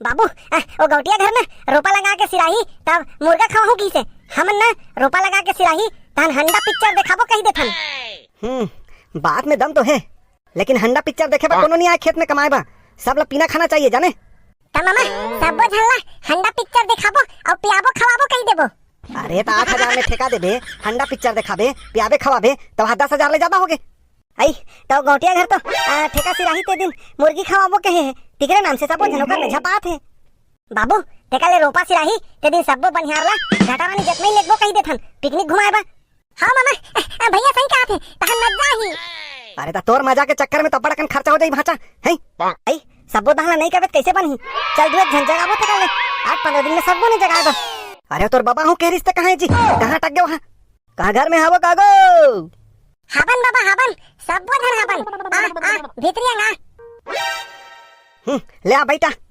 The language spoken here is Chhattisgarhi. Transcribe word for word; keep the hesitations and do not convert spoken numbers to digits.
बाबू, आ, ओ गौटिया घर में रोपा लगा के सिराही, तब मुर्गा खवाहूं कहिसे। हमन ना रोपा लगा के सिराही, तहन हंडा पिक्चर देखाबो कहि देथन। हम्म, बात में दम तो हे, लेकिन हंडा पिक्चर देखे बर कोनो नइ आय खेत में कमाए बर। सब ला पीना खाना चाहिए, जाने? त मामा, सब्बो झन ला हंडा पिक्चर देखाबो अउ पियाबो खवाबो कहि देबो। अरे, त आठ हजार में ठेका देबे, हंडा पिक्चर देखाबे, पियाबे खवाबे, त वहाँ दस हजार ले जादा होगे। अई, त गौटिया घर तो, आ, ठेका सिराही ते दिन मुर्गी खवाबो कहे हे, तिकरे नाम से सबो झन ओकर में झपात हे। बाबू, तेकर ले रोपा सिराही, ते दिन सब्बो बनिहार ला घाटा रानी जतमई लेगबो कहि देथन, पिकनिक घुमाए बर। हाँ मामा, भैया सही कहत हे, तहन मजा आही। अरे त तोर मजा के चक्कर में त बड़ अकन खर्चा हो जाही भांचा, हैं? अई, सब्बो तहन ला नइ करबे त कइसे बनही? चल दुए झन जगाबो तेकर ले, आठ पंद्रह दिन में सब्बो नइ जगाए बर। अरे तोर बबा हूँ कहे रिहिस ते कहाँ हे जी? कहाँ अटक गे वहाँ? कहाँ घर में हवो कागो? हाबन बाबा हाबन, सब्बो झन हाबन। आ, आ, भीतरी अंग आ। हम्म, ले आ बइठा।